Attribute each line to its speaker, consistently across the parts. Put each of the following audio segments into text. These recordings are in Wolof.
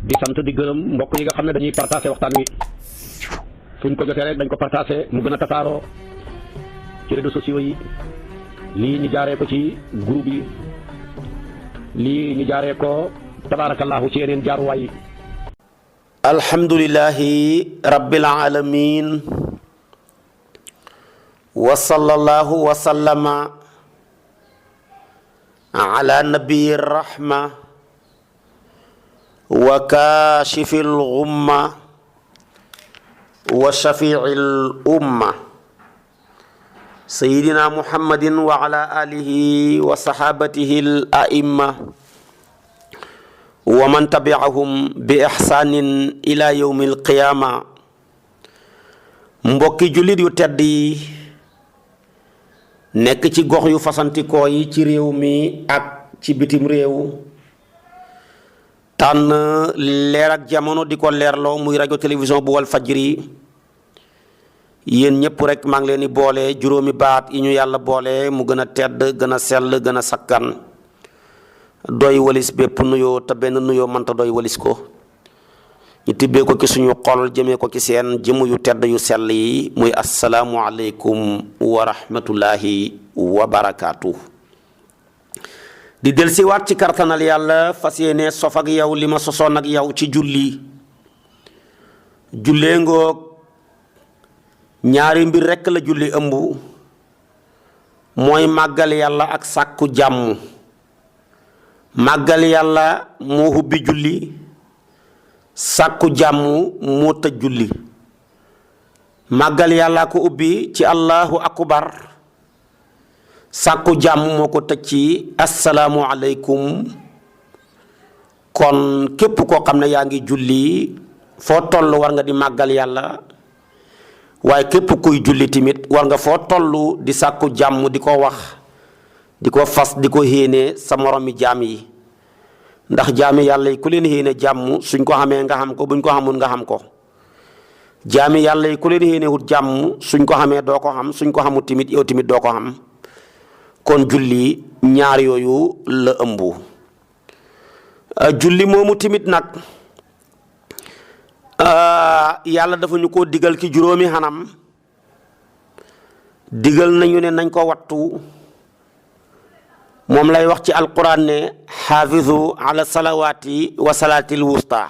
Speaker 1: di sant di gërëm mbokk yi nga xam ne dañuy partagé waxtaan wi fuñ ko jotee rek dañ ko partagé mu gën a tasaaroo ci réseaux sociaux yi lii ñu jaaree ko ci groupe yi lii ñu jaaree ko tabaarakallaahu ci yeneen jaaruwaay yi.
Speaker 2: alhamdulillahi rabbil alamin wa sallallahu wa sallama ala nabiyyi rahma wa kaashifil ghumma wa shafi'il umma sayyidina muhammadin wa ala alihi wa sahabatihi al a'imma wa man tabi'ahum bi ihsanin ila yawmil qiyama. mbokki jullit yu tedd yi nekk ci gox yu fasantikoo yi ci réew mi ak ci bitim réew tànn leer ak jamono di ko leerloo muy rajo télévision bu wal fajri yéen ñëpp rek maa ngi leen di boole juróomi baat yi ñu yàlla boole mu gën a tedd gën a sell gën a sakkan doy walis bépp nuyoo te benn nuyoo mënta doy walis ko ñu tibbee ko ci suñu xol jëmee ko ci seen jëmm yu tedd yu sell yi muy asalaamu aleykum wa rahmatullahi wa barakaatu. di del si waat ci kartanal yàlla fas yéene sof ak yow li ma sosoon ak yow ci julli jullee ngoog ñaari mbir rekk la julli ëmb mooy màggal yàlla ak sàkku jàmm. màggal yàlla moo hubbi julli sàkku jàmm moo tëj julli. màggal yàlla ko ubbi ci allahu akbar sàkku jàmm moo ko tëj ci assalaamu aleykum. kon képp koo xam ne yaa ngi julli foo toll war nga di màggal yàlla waaye képp kuy julli tamit war nga foo toll di sàkku jàmm di ko wax di ko fas di ko héene sa moromi jaam yi ndax jaami yàlla yi ku leen héene jàmm suñ ko xamee nga xam ko buñ ko xamul nga xam ko. jaami yàlla yi ku leen héene wut jàmm suñ ko xamee doo ko xam suñ ko xamul tamit yow tamit doo ko xam. kon julli ñaar yooyu la ëmb. julli moomu tamit nag yàlla dafa ñu ko digal ci juróomi xanam digal nañu ne nañ ko wattu. moom lay wax ci alquran ne xaafizu ala salawaati wa salaatil wusta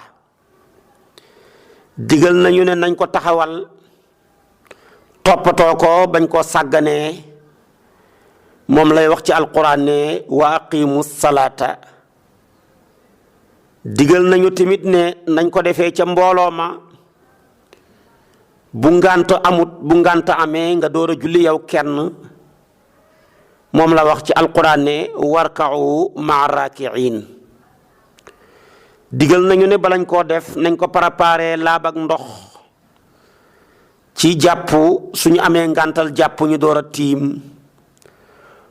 Speaker 2: digal nañu ne nañ ko taxawal toppatoo ko bañ koo sàgganee. moom lay wax ci alquran ne wa aqimu salaata digal nañu tamit ne nañ ko defee ca mbooloo ma bu ngànt amut bu ngànt amee nga door a julli yow kenn. moom la wax ci alquran ne warka'u ma'a raaki'iin digal nañu ne balañ koo def nañ ko préparé laab ak ndox ci jàpp suñu amee ngàntal jàpp ñu door a tiim.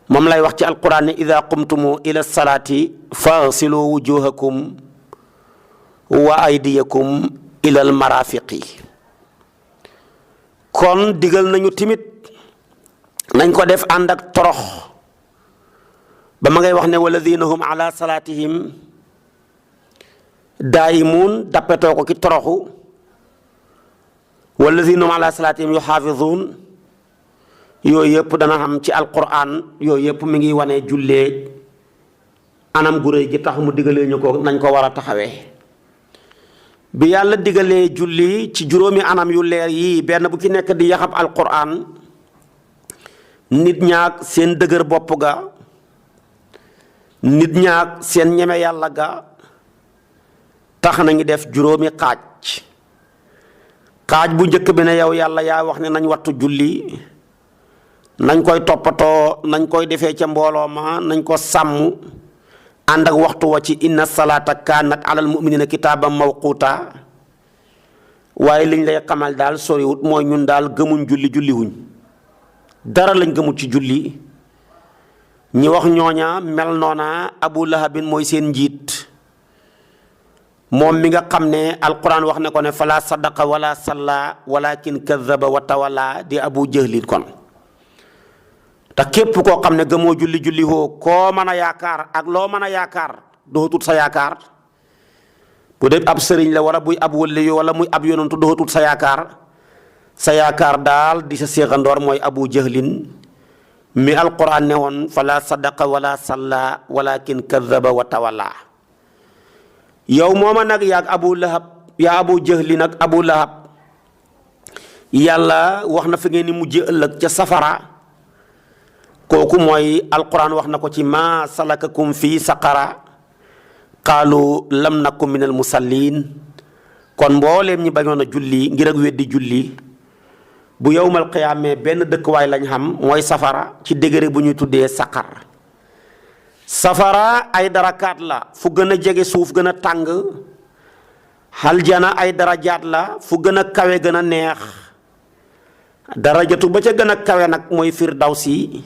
Speaker 2: moom lay wax ci alquran ne ida qumtumu ila salaati faghsilu wujuhakum wa aydiyakum ila al marafiqi. kon digal nañu timit nañ ko def ànd ak torox ba ma ngay wax ne walladina hum ala salaatihim daayimuun dappetoo ko ki toroxu walladina hum ala salaatihim yuxaafizuun yooyu yëpp dana xam ci alquran yooyu yëpp mi ngi wane jullee anam gu rëy gi tax mu digalee ñu ko nañ ko war a taxawee. bi yàlla digalee julli ci juróomi anam yu leer yii benn bu ci nekk di yaxab alquran nit ñaak seen dëgër bopp ga nit ñaak seen ñeme yàlla ga tax nañu def juróomi xaaj bu njëkk bi ne yow yàlla yaa wax ne nañ wattu julli nañ koy toppatoo nañ koy defee ca mbooloo ma nañ ko sàmm ànd ak waxtu wa ci inna salaata kaanat alal mu'minina kitaaban mawquuta. waaye liñ lay xamal daal soriwut mooy ñun daal gëmuñ julli wuñ dara lañ gëmut ci julli. ñi wax ñooña mel noona abu lahabin mooy seen njiit moom mi nga xam ne alquran wax ne ko ne fala sadaqa wala salla walakin kadaba wa tawalla di abu jahlin. kon te képp koo xam ne gëmoo julli hoo koo mën a yaakaar ak loo mën a yaakaar dootut sa yaakaar bu dee ab sëriñ la wala buy ab wëlle wala muy ab yonantu doxatul sa yaakaar daal di sa séexandoor mooy abu jahlin mi alquran ne woon fala sadaqa wala salla walakin kadaba wa tawalla. yow mooma nag yaa abu jahlin ak abu lahab yàlla wax na fi ngeen ni mujje ëllëg ca safara. kooku mooy alquran wax na ko ci ma salakakum fii saqara qaalu lam naku minal musallin. kon mbooleem ñi bañoon a julli ngir ak weddi julli bu yowmal qiyaamee benn dëkkuwaay lañ xam mooy safara ci degré bu ñuy tuddee saqar. safara ay darakaat la fu gën a jege suuf gën a tàng. aljana ay darajaat la fu gën a kawe gën a neex. darajatu ba ca gën a kawe nag mooy firdawsi.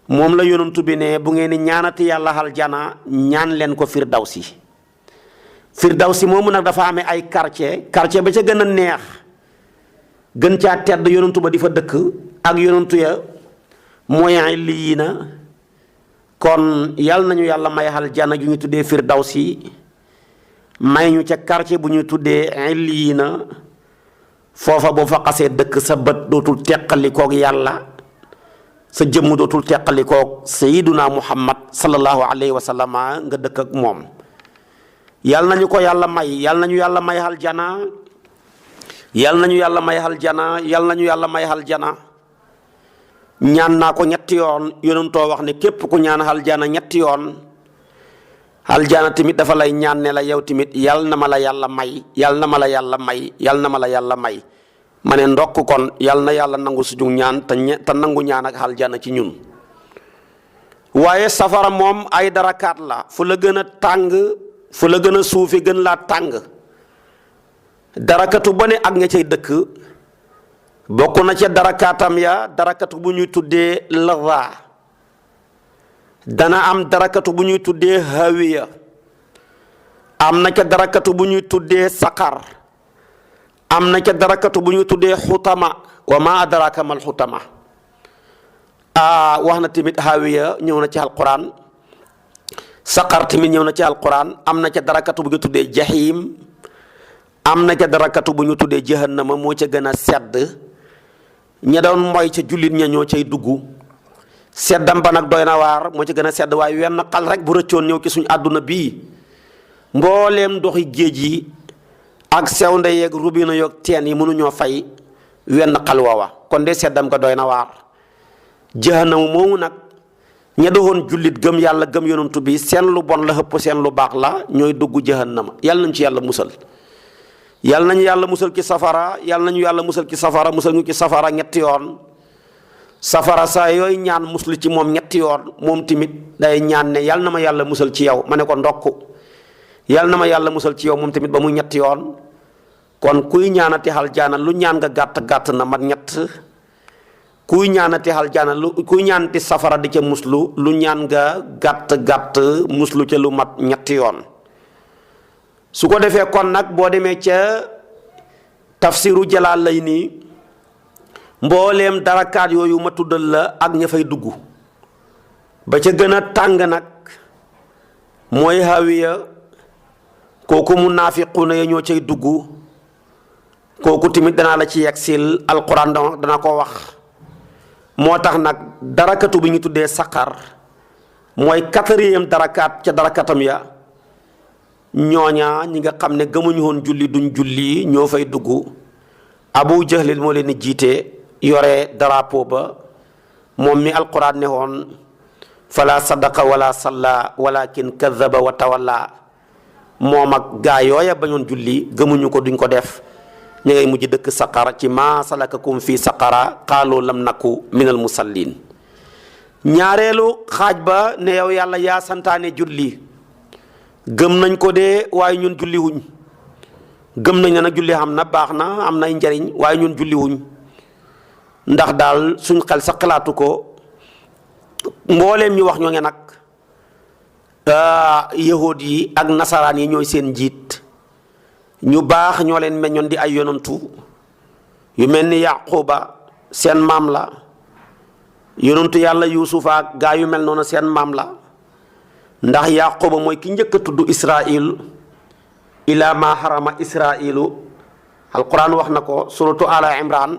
Speaker 2: moom la yonantu bi ne bu ngeen di ñaanati yàlla aljana ñaan leen ko firdawsi. firdawsi moomu nag dafa amee ay quartier ba ca gën a neex gën caa tedd yonantu ba di fa dëkk ak yonantu ya mooy illiyiina. kon yàlla nañu yàlla may aljana ju ñu tuddee firdawsi may ñu ca quartier bu ñuy tuddee illiyiina. foofa boo fa xasee dëkk sa bët dootul teqalikoog yàlla, sa jëmm dootul teqalikoog sayyiduna muhammad sallallahu alayhi wa sallam nga dëkk ak moom. yàlla nañu ko yàlla may, yàlla nañu yàlla may aljana, yàlla nañu yàlla may aljana, yàlla nañu yàlla may aljana. ñaan naa ko ñetti yoon, yonentoo wax ne képp ku ñaan aljana ñetti yoon aljana tamit dafa lay ñaan ne la yow tamit yàlla na ma la yàlla may, yàlla na ma la yàlla may, yàlla na ma la yàlla may. ma ne ndokk kon yàlla na yàlla nangu suñu ñaan te nangu ñaan ak aljana ci ñun. waaye safara moom ay darakaat la, fu la gën a tàng, fu la gën a suufi gën laa tàng. darakatu ba ne ak ña cay dëkk bokk na ca darakaatam ya darakatu bu ñuy tuddee laza. dana am darakatu bu ñuy tuddee hawiya, am na ca darakatu bu ñuy tuddee saqar, am na ca darakatu bu ñuy tuddee xutama. wa ma adraka mal xutama. wax na tamit hawiya ñëw na ci alquran, saqar tamit ñëw na ci alquran. am na ca darakatu bu ñu tuddee jahim, am na ca darakatu bu ñu tuddee jahannama, moo ca gën a sedd. ña doon mooy ca jullit ña ñoo cay dugg. seddam ba nag doy na waar, moo ci gën a sedd. waaye wenn xal rek bu rëccoon ñëw ci suñu àdduna bii, mbooleem ndoxi géej yi ak sewnde yeeg robinet yoog teen yi mënuñoo fay wenn xal woowa. kon de seddam ko doy na waar. jahannama moomu nag ña doon jullit gëm yàlla gëm yonantu bi, seen lu bon la xëpp seen lu baax la, ñooy dugg jahannama. yàlla nañ ci yàlla musal, yàlla nañu yàlla musal ci safara, yàlla nañu yàlla musal ci safara, musal ñu ci safara ñetti yoon. safara saa yooyu ñaan muslu ci moom ñetti yoon, moom tamit day ñaan ne yàlla na ma yàlla musal ci yow. ma ne ko ndokk yàlla na ma yàlla musal ci yow moom tamit ba mu ñetti yoon. kon kuy ñaanati aljana lu ñaan nga gàtt na mat ñett. kuy ñaanati aljana kuy ñaanati safara di ca muslu lu ñaan nga gàtt muslu ca lu mat ñetti yoon. su ko defee kon nag boo demee ca tafsiru Jalaalayni mbooleem darakaat yooyu ma tuddal la ak ña fay dugg, ba ca gën a tàng nag mooy hawiya. kooku munaafiquuna ya ñoo cay dugg. kooku tamit danaa la ci yegsil, alquran dana ko wax. moo tax nag darakatu bi ñu tuddee saqar mooy 4e darakaat ca darakatam ya. ñooña ñi nga xam ne gëmuñu woon julli duñ julli ñoo fay dugg. abu jahlil moo leen di jiite, yore drapeau ba, moom mi alquran ne woon fala sadaqa wala salla walakin kadaba wa tawalla. moom ak gaa yooya bañoon julli gëmuñu ko duñ ko def, ñu ngay mujj dëkk saqara ci ma salakakum fi saqara qaalu lam naku minal musallin. ñaareelu xaaj ba ne yow yàlla yaa santaane julli, gëm nañ ko de waaye ñun julli wuñ. gëm nañ ne nag julli xam na baax na am nay njariñ, waaye ñun julli wuñ ndax daal suñ xel sa xalaatu ko. mbooleem ñu wax ñoo nge nag yahuud yi ak nasaraan yi ñooy seen njiit. ñu baax ñoo leen meññoon di ay yonantu yu mel ni yaquba seen maam la, yonantu yàlla yuusufa ak gaa yu mel noonu seen maam la. ndax yaquba mooy ki njëkk a tudd israil, ila ma harama israilu alquran wax na ko suratu ala imran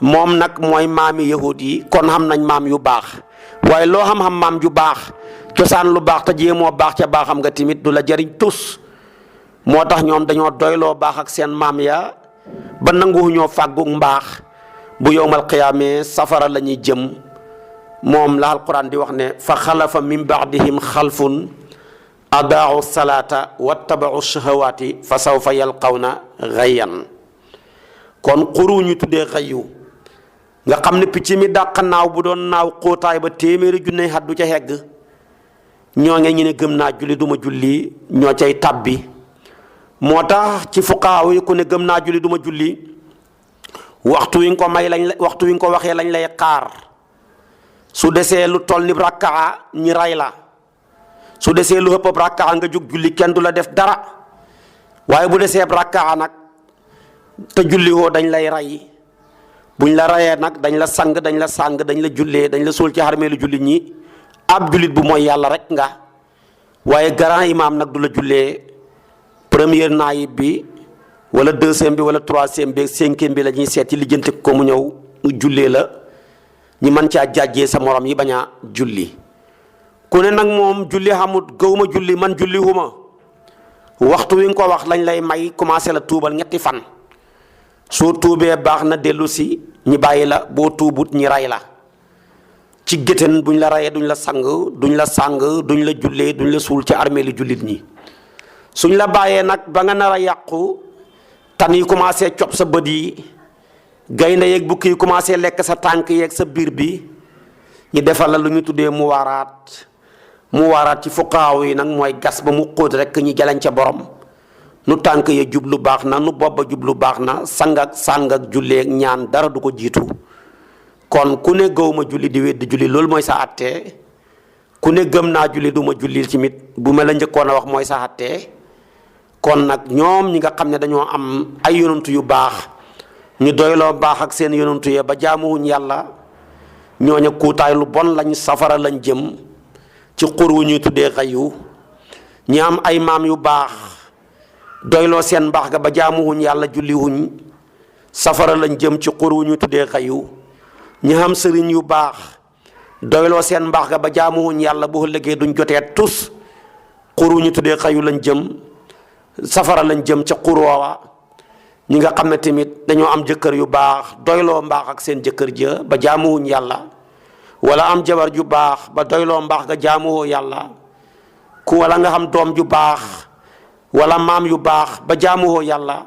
Speaker 2: moom nag mooy maami yahud yi kon xam nañ maam yu baax waaye loo xam-xam maam ju baax cosaan lu baax te jéemoo baax ca baaxam nga timit du la jariñ tus moo tax ñoom dañoo doyloo baax ak seen maam ya ba nanguwuñoo fàggug mbaax bu yowmal qiyaamee safara la ñuy jëm moom la alquran di wax ne fa xalafa min baadihim xalfun adaau salaata wattabau shahawaati fa sawfa yalqawna xayyan kon xuru ñu tuddee xayu nga xam ne picc mi dàq naaw bu doon naaw xóotaay ba téeméeri junne xat du ca hegg ñoo nge ñu ne gëm naa julli duma julli ñoo cay tàbbi moo tax ci fuqaaw yi ku ne gëm naa julli duma julli waxtu wi nga ko may lañ waxtu wi nga ko waxee lañ lay xaar su desee lu toll ni rakkaa ñi ray la su desee lu ëpp rakkaa nga jóg julli kenn du la def dara waaye bu desee rakkaa nag te julli woo dañ lay ray buñ la rayee nag dañ la sang dañ la sàng dañ la jullee dañ la suul ci xarmeelu jullit ñi ab jullit bu mooy yàlla rek nga waaye grand imam nag du la jullee première naayib bi wala deuxième bi wala troisième bi cinquième bi la ñuy seet ci lijjanti ko mu ñëw mu jullee la ñi mën caa jàjjee sa morom yi bañ a julli ku ne nag moom julli xamut gëwuma julli man julli huma waxtu wi nga ko wax lañ lay may commencé la tuubal ñetti fan soo tuubee baax na dellu si ñi bàyyi la boo tuubut ñi ray la ci géttan buñ la rayee duñ la sang duñ la jullee duñ la suul ci armée li jullit ñi suñ la bàyyee nag ba nga nar a yàqu tan yi commencé cob sa bët yi gaynde yeeg bukki yi commencé lekk sa tànk yeeg sa biir bi ñu defal la lu ñu tuddee mu waaraat ci fuqaaw yi nag mooy gas ba mu xóot rek ñi jaleñ ca borom nu tànk ya jublu baax na nu bopp ba jublu baax na sàng ak julleeg ñaan dara du ko jiitu kon ku ne gëw ma julli di weddi julli loolu mooy sa àttee ku ne gëm naa julli du ma julli tamit bu ma la njëkkoon a wax mooy sa àttee kon nag ñoom ñi nga xam ne dañoo am ay yonantu yu baax ñu doyloo baax ak seen yonantu ya ba jaamuwuñ yàlla ñooña kuutaay lu bon lañ safara lañ jëm ci xur wu ñuy tuddee xayu ñi am ay maam yu baax doyloo seen mbaax ga ba jaamuwuñ yàlla julliwuñ safara lañ jëm ci xur wu ñuy tuddee xayu ñi am sëriñ yu baax doyloo seen mbaax ga ba jaamuwuñ yàlla bu ëllëgee duñ jotee tus xur wu ñu tuddee xayu lañ jëm safara lañ jëm ca xur woowa ñi nga xam ne tamit dañoo am jëkkër yu baax doyloo mbaax ak seen jëkkër ja ba jaamuwuñ yàlla wala am jabar ju baax ba doyloo mbaax ga jaamuwoo yàlla ku wala nga xam doom ju baax wala maam yu baax ba jaamuwoo yàlla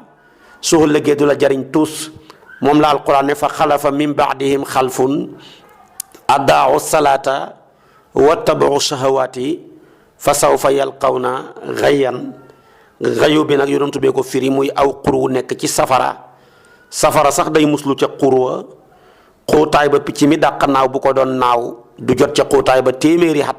Speaker 2: soo ëllëgee du la jariñ tus moom la alquran ne fa xalafa min baadihim xalfun adaau salaata wattabau shahawaati fa sawfa yalqawna xayyan xayu bi nag yonentu bee ko firi muy aw xur wu nekk ci safara sax day muslu ca xur wa xóotaay ba picc mi dàq naaw bu ko doon naaw du jot ca xóotaay ba téeméeri xat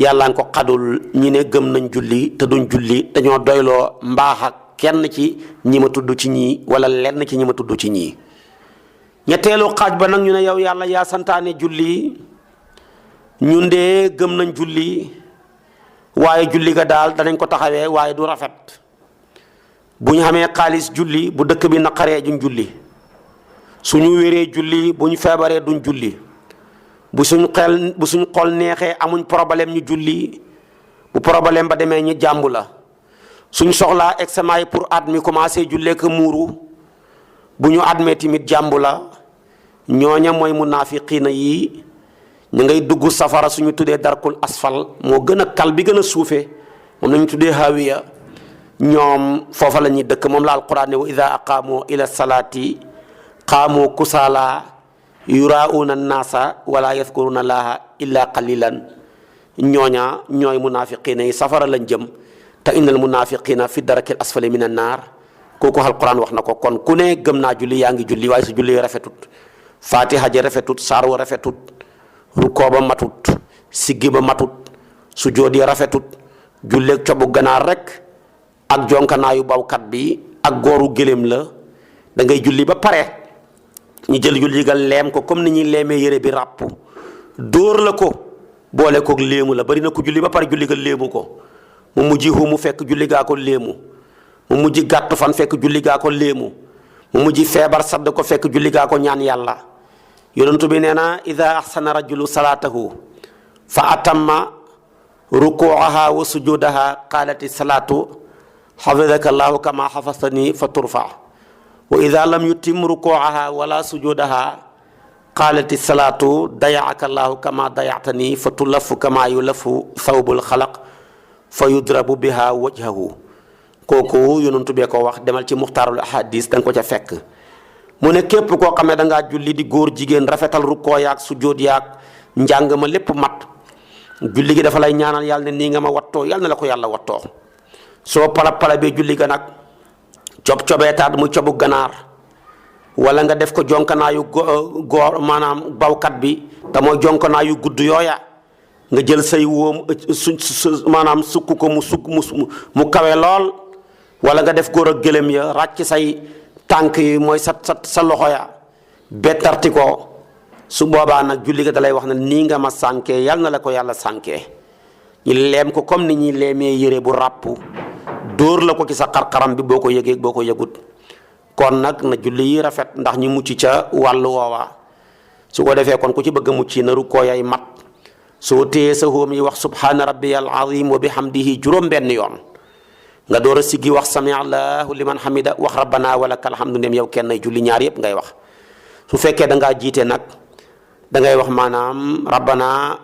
Speaker 2: yàlla nga ko xadul ñi ne gëm nañ julli te duñ julli dañoo doyloo mbaax ak kenn ci ñi ma tudd ci ñii wala lenn ci ñi ma tudd ci ñii ñetteelu xaaj ba nag ñu ne yow yàlla yaa santaane julli ñun de gëm nañ julli waaye julli ga daal danañ ko taxawee waaye du rafet bu ñu xamee xaalis julli bu dëkk bi naqaree duñ julli suñu wéree julli bu ñu feebaree duñ julli bu suñ xol neexee amuñ problème ñu julli bu problème ba demee ñu jàmbu la suñ soxlaa examen yi pour at mi commencé jullee ko muuru bu ñu admee tamit jàmbu la ñooña mooy munaafiqiina yi ñu ngay dugg safara suñu tuddee darkul asfal moo gën a kal bi gën a suufee moom la ñu tuddee hawiya ñoom foofa la ñuy dëkk moom la alquran ne wa ida aqaamu ila salaati qaamu kusaala yurauna annaasa wala yadkuruna allaha illa qalilan ñooña ñooy munaafiqiina yi safara lañ jëm te innal munaafiqiina fi darakil asfali min annaar kooku alquran wax na ko kon ku ne gëm naa julli yaa ngi julli waaye su julli rafetut fatiha ja rafetut saar wa rafetut rukkoo ba matut siggi ba matut sujjóot ya rafetut julleeg cobu ganaar rek ak jonkanaayu bawkat bi ak gooru gëléem la da ngay julli ba pare ñu jël julli ga leem ko comme ni ñuy leemee yére bi ràpp dóor la ko boole koog léemu la bari na ko julli ba pare julli ga léemu ko mu mujj xumu fekk julli gaa ko léemu mu mujj gàtt fan fekk julli gaa ko léemu mu mujj feebar sadd ko fekk julli gaa ko ñaan yàlla. yonentu bi nee na ida ahsana rajulu salaatahu fa atamma rukuuaha wa sujudaha qaalati salaatu xafidaka allahu kama xafastani fa turfa wa ida lam yutim rukuuaha wala sujudaha qaalati salaatu dayaaka allahu kama dayatani fa tulafu kama yulafu thawbul xalaq fa yudrabu biha wajhahu. kooku yonentu bee ko wax, demal ci muxtaarul ahadis da nga ko ca fekk. mu ne képp koo xam ne da ngaa julli di góor jigéen rafetal rukkoo yaag sujjóot yaag njàng ma lépp mat, julli gi dafa lay ñaanal yàlla ne nii nga ma wattoo yàlla na la ko yàlla wattoo. soo pala bee julli ga nag cobeetaat muy cobu ganaar wala nga def ko jonkanaayu góor maanaam bawkat bi te mooy jonkanaayu gudd yooya nga jël say wóom maanaam sukk ko mu kawe lool, wala nga def góor ak gëlëm ya ràcc say tànk yi mooy sa loxo ya bettarti ko, su boobaa nag julli ga dalay wax ne nii nga ma sànkee yal na la ko yàlla sànkee. ñu leem ko comme ni ñuy leemee yére bu ràpp dóor la ko ci sa xar-xaram bi boo ko yëgee boo ko yëgut. kon nag na julli yi rafet ndax ñu mucc ca wàllu woowa. su ko defee kon ku ci bëgg a mucc na rukkoo yay mat, soo téyee sa hóom yi wax subhaana rabbiyal azim wa bihamdihi juróom-benn yoon nga door a siggi wax sami allahu liman hamida wax rabbana walakal hamdu ndem yow kenn julli ñaar yëpp ngay wax. su fekkee da ngaa jiite nag da ngay wax maanaam rabbana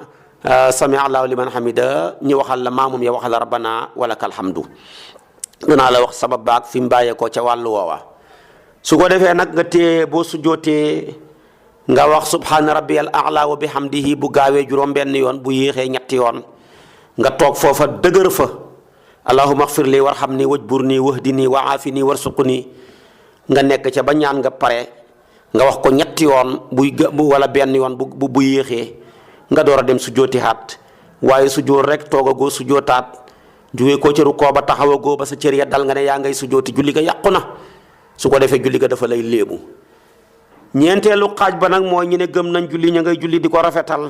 Speaker 2: sami allahu liman hamida ñu waxal la maamum ya waxal la rabbana walakal hamdu. danaa la wax sabab baag fi mu bàyyeekoo ca wàllu woowa. su ko defee nag nga téye boo sujjootee nga wax subhaana rabbiyal a'la wa bihamdihi bu gaawee juróom-benn yoon bu yéexee ñetti yoon nga toog foofa dëgër fa. allahumma xfir li warhamni wajburni wahdini wa aafini warsuqni nga nekk ca ba ñaan nga pare nga wax ko ñetti yoon wala benn yoon bu yéexee nga door a dem sujjooti haat. waaye sujjoot rek toogagoo sujjootaat jógee koo ca rukkoo ba taxawagoo ba sa cër ya dal nga ne yaa ngay sujjooti julli ga yàqu na. su ko defee julli ga dafa lay léemu. ñeenteelu xaaj ba nag mooy ñu ne gëm nañ julli ña ngay julli di ko rafetal,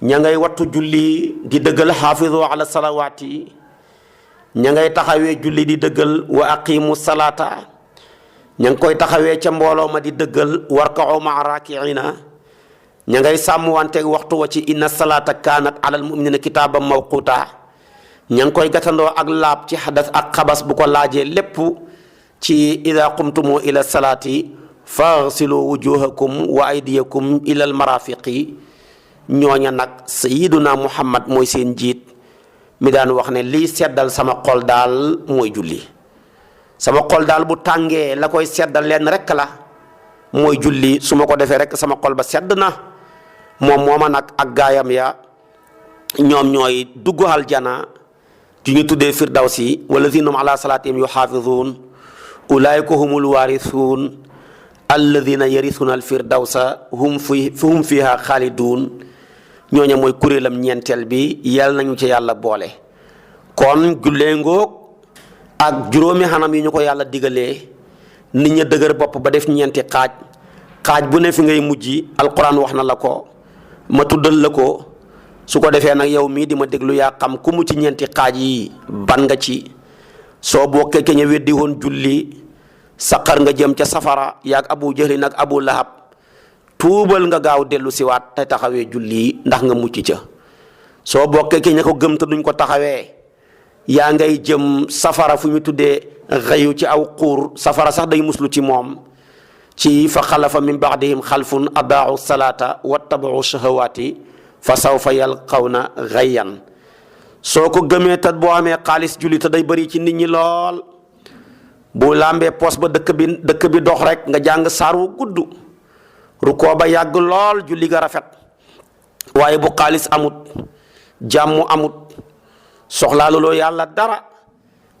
Speaker 2: ña ngay wattu julli di dëggal xaafizu ala salawaati, ña ngay taxawee julli di dëggal wa aqimu salaata, ña ngi koy taxawee ca mbooloo ma di dëggal warka'u ma'a raaki'iina, ña ngay sàmmwanteeg waxtu wa ci inna salaata kaanat alal mu'miniina kitaaban mawquuta, ña ngi koy gatandoo ak laab ci xadas ak xabas bu ko laajee lépp ci ida qumtumu ila salaati faghsilu wujuhakum wa aydiyakum ila almarafiqi. ñooña nag sayiduna muhammad mooy seen jiit mi daan wax ne lii seddal sama xol daal mooy julli. sama xol daal bu tàngee la koy seddal leen rek la mooy julli. su ma ko defee rek sama xol ba sedd na. mooma nag ak gaayam ya ñoom ñooy dugg aljana ju ñu tuddee firdawsi walladina hum ala salaatihim yuxaafizuun ulaayika humul waarisuun alladina yarisuuna alfirdawsa hum fiha xaaliduun. ñooña mooy kuréelam ñeenteel bi yal nañu ci yàlla boole. kon jullee ngoog ak juróomi xanam yi ñu ko yàlla digalee nit ña dëgër bopp ba def ñeenti xaaj bu ne fi ngay mujj alquran wax na la ko ma tuddal la ko. su ko defee nag yow mii di ma déglu yaa xam ku mu ci ñeenti xaaj yi ban nga ci. soo bokkee ke ña weddi woon julli saqar nga jëm ca safara yaag abu jahli nag abu lahab tuubal nga gaaw dellu siwaat te taxawee julli ndax nga mucc ca. soo bokkee ke ña ko gëm te duñ ko taxawee yaa ngay jëm safara fu ñu tuddee xëyu ci aw xuur safara sax day muslu ci moom ci fa xalafa min baadihim xalfun adaau salaata wattabau shahawaati fa sawfa yalqawna ghayyan. soo ko gëmee te boo amee xaalis julli te day bëri ci nit ñi lool bu làmbee poos ba dëkk bi dox rek nga jàng saar wu gudd rukkoo ba yàgg lool julli ga rafet. waaye bu xaalis amut jàmm amut soxlaaluloo yàlla dara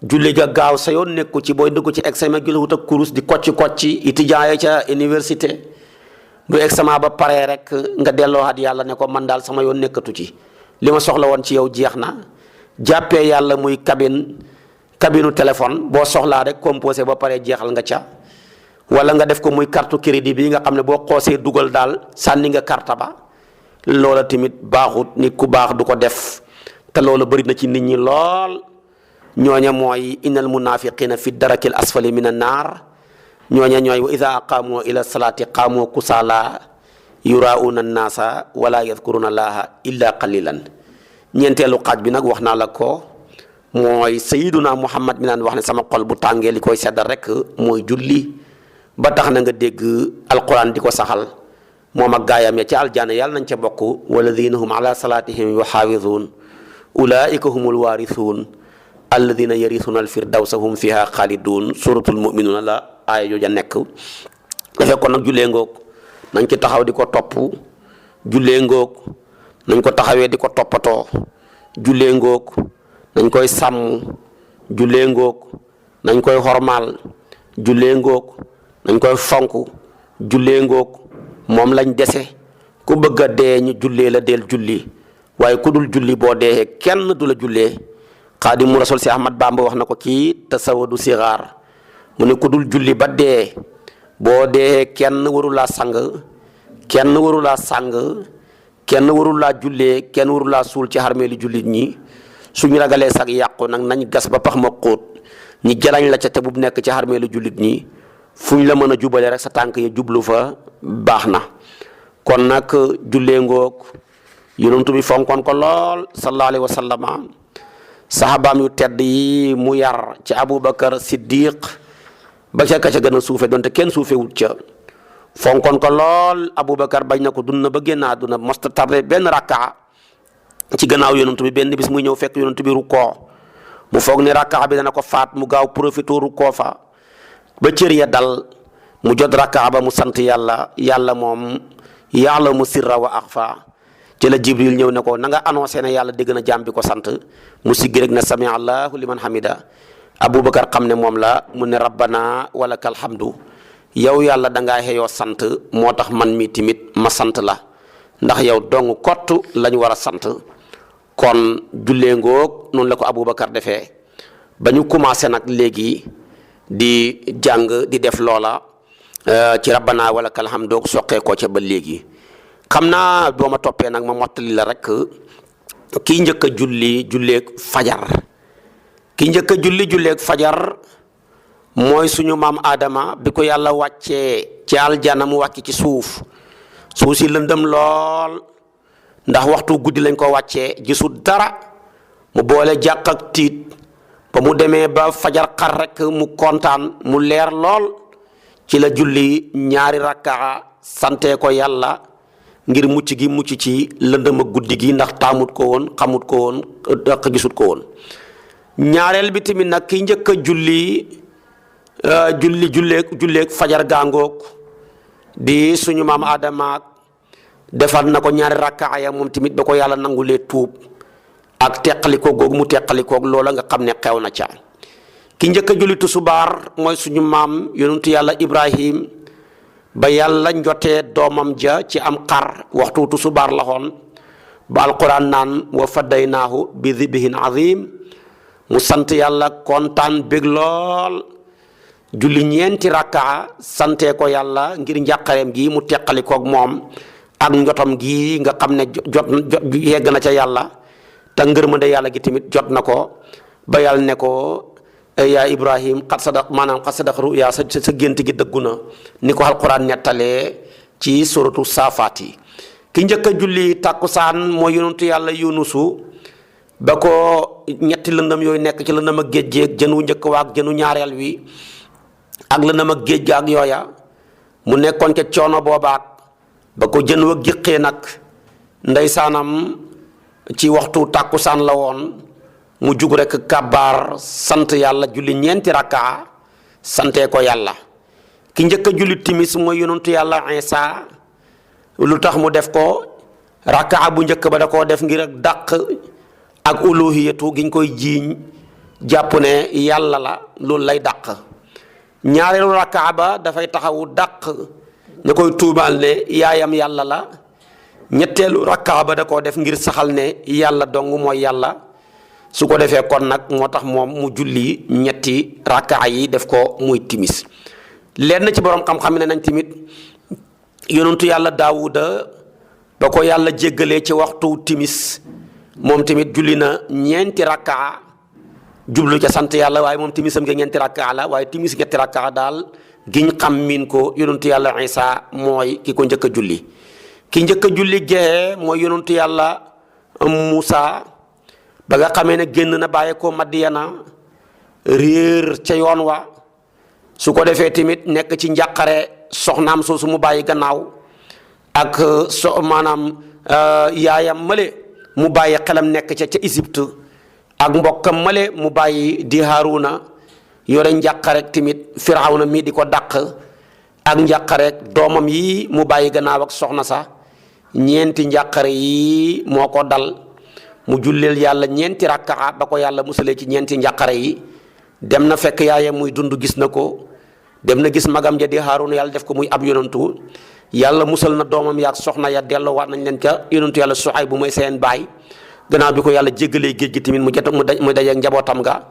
Speaker 2: julli ga gaaw sa yoon nekku ci. booy dugg ci examen julli wut ak kurus di kocci étudiant ya ca université bu examen ba paree rek nga delloowaat yàlla ne ko man daal sama yoon nekkatu ci li ma soxla woon ci yow jeex na. jàppee yàlla muy cabine téléphone boo soxlaa rek composé ba pare jeexal nga ca. wala nga def ko muy carte crédit bi nga xam ne boo xoosee dugal daal sànni nga carte ba. loola tamit baaxut. nit ku baax du ko def te loola bëri na ci nit ñi lool. ñooña mooy innal munafiqina fi darakil asfali min an naar ñooña ñooy wa ida aqaamu ila salaati qaamu kusala yurauna annaasa wala yadkuruna allaha illa qalilan. ñeenteelu xaaj bi nag wax naa la ko mooy sayiduna muhammad mi naan wax ne sama xol bu tàngee li koy seddal rek mooy julli ba tax na nga dégg alquran di ko saxal moom ak gaayam ya ca aljaana yàlla nañ ca bokk walladina hum ala salatihim yuxaafizuun ulaika humul waarisuun alladina yarisuna alfirdawsa hum fiha xaalidun suratul muminuuna la aaya jooja nekk. dafay kon nag jullee ngoog nañ ci taxaw di ko topp, jullee ngoog nañ ko taxawee di ko toppatoo, jullee ngoog nañ koy sàmm, jullee ngoog nañ koy xormaal, jullee ngoog nañ koy fonk, jullee ngoog moom lañ dese. ku bëgg a dee ñu jullee la del julli, waaye ku dul julli boo dee kenn du la jullee. Xaadimu Rasul si Ahmad Bamba wax na ko ci tasawadu sixaar mu ne ku dul julli ba dee boo dee kenn warulaa sang, kenn warulaa sang, kenn warulaa jullee, kenn warulaa suul ci xarmeeli jullit ñi. suñu ragalee sag yàqu nag nañ gas ba pax ma xóot ñi jalañ la ca te bu nekk ci xarmeeli jullit ñi fuñ la mën a jubale rek sa tànk ya jublu fa baax na. kon nag jullee ngoog yonent bi fonkoon ko lool sallallahu alayhi wa sallama sahabaam yu tedd yi mu yar ci Aboubacar Siddiq ba ca ka ca gën a suufe donte kenn suufewut ca fonkoon ko lool. Aboubacar bañ na ko dund na ba génn àdduna mosta tardé benn rakkaa ci gannaaw yonent bi. benn bis muy ñëw fekk yonent bi rukkoo mu foog ni rakkaa bi dana ko faat mu gaaw profité rukkoo fa ba cër ya dal mu jot rakkaa ba mu sant yàlla. yàlla moom yàlla mu sirra wa axfa ci la Jibril ñëw ne ko na nga annoncé ne yàlla dégg na jaam bi ko sant mu siggi rek ne sami allahu liman hamida. Aboubacar xam ne moom la mu ne rabbana walakal hamdu, yow yàlla dangaa xeyoo sant moo tax man mi timit ma sant la ndax yow dong kott lañ war a sant. kon jullee ngoog noonu la ko Aboubacar defee ba ñu commencé nag léegi di jàng di def loola ci rabbana walakal hamdu soqee ko ca ba léegi. xam naa boo ma toppee nag ma mottali la rek kii njëkk a julli julleeg fajar. kii njëkk a julli julleeg fajar mooy suñu maam Adama bi ko yàlla wàccee ci aljana mu wàcc ci suuf si lëndëm lool ndax waxtu guddi lañ ko wàccee gisul dara mu boole jàq ak tiit ba mu demee ba fajar xar rek mu kontaan mu leer lool ci la julli ñaari rakkaa sante ko yàlla ngir mucc gi mucc ci lëndëm ak guddi gi ndax taamut ko woon xamut ko woon ak gisut ko woon. ñaareel bi tamit nag ki njëkk a julleeg fajar gaangoog di suñu maam Adama defal na ko ñaari rakkaa ya moom tamit ba ko yàlla nangulee tuub ak teqalikoo googu mu teqalikoog loola nga xam ne xew na ca. ki njëkk a julli tusubaar mooy suñu maam yonentu yàlla Ibrahim ba yàlla njotee doomam ja ci am xar waxtu tusubaar la xoon ba alquran naan wa fadaynaahu bi dibhin azim mu sant yàlla kontaan bég lool julli ñeenti rakkaa sante ko yàlla ngir njàqareem gi mu teqalikoog moom ak njotam gi nga xam ne jot yegg na ca yàlla te ngërmande yàlla gi tamit jot na ko ba yàlla ne ko yaa Ibrahim xat sadaq ruya sa gént gi dëggu na ni ko alquran nettalee ci suratu saafaat yi. ki njëkk a julli tàkkusaan mooy yonentu yàlla yunusu ba ko ñetti lëndëm yooyu nekk ci lëndëm ak géej géej jën wu njëkk waak jënu ñaareel wi ak lëndëm ak géej ga ak yooya mu nekkoon ca coono boobaak ba ko jën wa géqee nag ndeysaanam ci waxtu tàkkusaan la woon mu jug rek kàbbaar sant yàlla julli ñeenti rakkaa sante ko yàlla. ki njëkk a julli timis mooy yonentu yàlla Isa lu tax mu def ko rakkaa bu njëkk ba da koo def ngir ak dàq ak uluhiyatu giñ koy jiiñ jàpp ne yàlla la loolu lay dàq. ñaareelu rakkaa ba dafay taxawu dàq ñu koy tuumaal ne yaayam yàlla la. ñetteelu rakkaa ba da koo def ngir saxal ne yàlla dong mooy yàlla. su ko defee kon nag moo tax moom mu julli ñetti rakkaa yi def ko muy timis. lenn ci borom xam-xam ne nañ tamit yonentu yàlla Daawuda ba ko yàlla jéggalee ci waxtu timis moom tamit julli na ñeenti rakkaa jublu ca sant yàlla waaye moom timisam nga ñeenti rakkaa la waaye timis ñetti rakkaa daal giñ xam miin ko yonentu yàlla Isa mooy ki ko njëkk a julli. ki njëkk a julli gee mooy yonentu yàlla Muusa ba nga xamee ne génn na bàyyi ko Madiyana réer ca yoon wa su ko defee tamit nekk ci njàqare soxnaam soosu mu bàyyi gannaaw ak maanaam yaayam male mu bàyyi xelam nekk ca Égypte ak mbokkam male mu bàyyi di Haaruna yore njàqarek tamit Firawna mii di ko dàq ak njàqarek doomam yi mu bàyyi gannaaw ak soxna sa ñeenti njàqare yi moo ko dal mu julleel yàlla ñeenti rakkaa ba ko yàlla musalee ci ñeenti njàqare yi dem na fekk yaayam muy dund gis na ko dem na gis magam ja di Haaruna yàlla def ko muy ab yonantu yàlla musal na doomam yaak soxna ya delloowaat nañ leen ca yonantu yàlla Suhayb bu mooy seen baay gannaaw bi ko yàlla jéggalee géej gi tamit mu dajeeg njabootam nga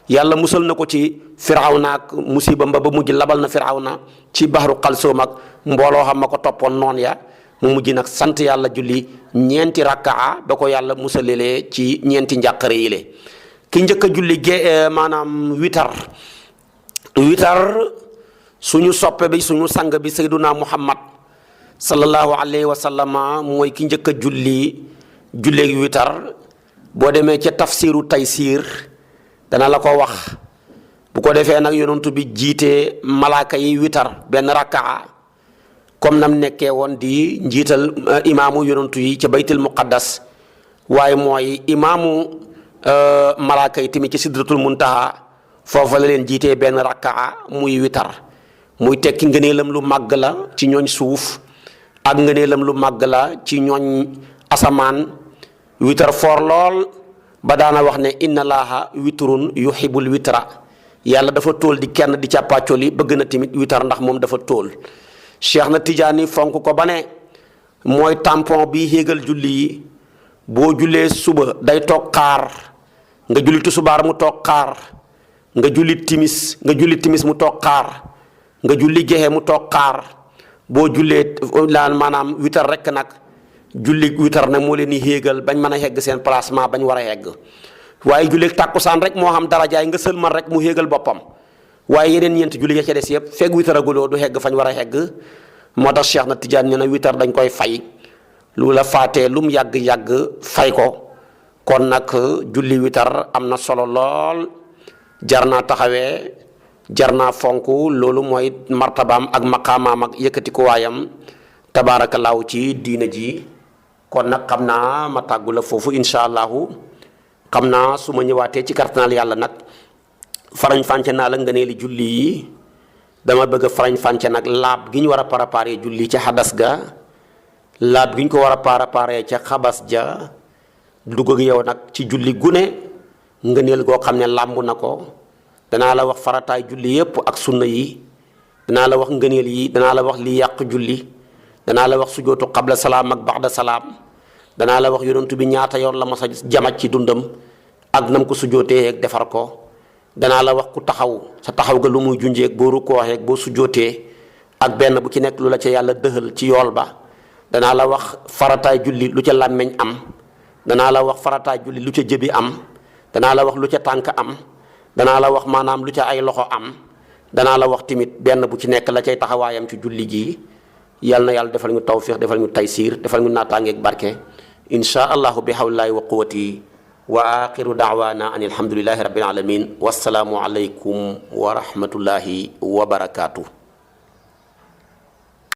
Speaker 2: yàlla musal na ko ci Firawna ak musiba ba mujj labal na Firawna ci baxaru Xalsoom ak mbooloo xam ma ko toppoon noon ya mu mujj nag sant yàlla julli ñeenti rakkaa ba ko yàlla musalelee ci ñeenti njàqare yi le ki njëkk a julli maanaam witar suñu soppe bi suñu sang bi sayduna Muhammad sallallahu alayhi wa sallama mooy ki njëkk a julleegi witar boo demee ca tafsiru Taysiir dana la ko wax bu ko defee nag yonentu bi jiite malaaka yi witar benn rakkaa comme nam nekkee woon di njiital imaamu yonentu yi ca baytul muqaddas waaye mooy imaamu malaaka yi tamit ci sidratul muntaha foofa la leen jiitee benn rakkaa muy witar muy tekki ngëneelam lu màgg la ci ñooñ suuf ak ngëneelam lu màgg la ci ñooñ asamaan witar foor lool ba daana wax ne inna laaha witrun yuhibbul witra yàlla dafa tóol di kenn di càppaacoli bëgg na tamit witar ndax moom dafa tóol Cheikh na Tijaani fonk ko ba ne mooy tampon bi héegal julli yi boo jullee suba day toog xaar nga julli tusubaar mu toog xaar nga julli timis mu toog xaar nga julli gexe mu toog xaar boo jullee laan maanaam witar rek nag julli witar nag moo leen di héegal bañ mën a hegg seen placement bañ war a hegg waaye julli tàkkusaan rek moo xam darajaay nga sëlmal rek mu héegal boppam waaye yeneen ñeenti julli ya ca des yëpp fekk witaraguloo du hegg fañ war a hegg moo tax Cheikh na Tijaan ñu ne witar dañ koy fay lu la faatee lu mu yàgg-yàgg fay ko kon nag julli witar am na solo lool jar naa taxawee jar naa fonk loolu mooy martabaam ak maqaamaam ak yëkkati ko waayam tabaarakallaahu ci diina ji kon nag xam naa ma tàggu la foofu incha allahu xam naa su ma ñëwaatee ci kartanaal yàlla nag farañ fànce naa la nga nee li julli yi dama bëgg a farañ fànce nag laab gi ñu war a préparer julli ca xadas ga laab gi ñu ko war a préparer ca xabas ja dugg ak yow nag ci julli gune ngëneel goo xam ne làmb na ko danaa la wax farataay julli yépp ak sunna yi danaa la wax ngëneel yi danaa la wax li yàq julli danaa la wax sujootu qabla salaam ak baxda salaam danaa la wax yonentu bi ñaata yoon la mas a jamaj ci dundam ak nam ko sujootee ak defar ko danaa la wax ku taxaw sa taxaw ga lu muy junjeeg boo rukkooxee boo sujootee ak benn bu ci nekk lu la ca yàlla dëxal ci yool ba danaa la wax farataay julli lu ca làmmeñ am danaa la wax farataay julli lu ca jëbi am danaa la wax lu ca tànk am danaa la wax maanaam lu ca ay loxo am danaa la wax tamit benn bu ci nekk la cay taxawaayam ci julli gi yal na yàlla defal ñu tawfiq defal ñu taysiir defal ñu naataangeeg barke insha allahu bi hawlillaahi wa quwwati wa axiru daawaana an alhamdulillahi rabbil alamin wassalaamu alaykum wa rahmatullahi wa barakaatu.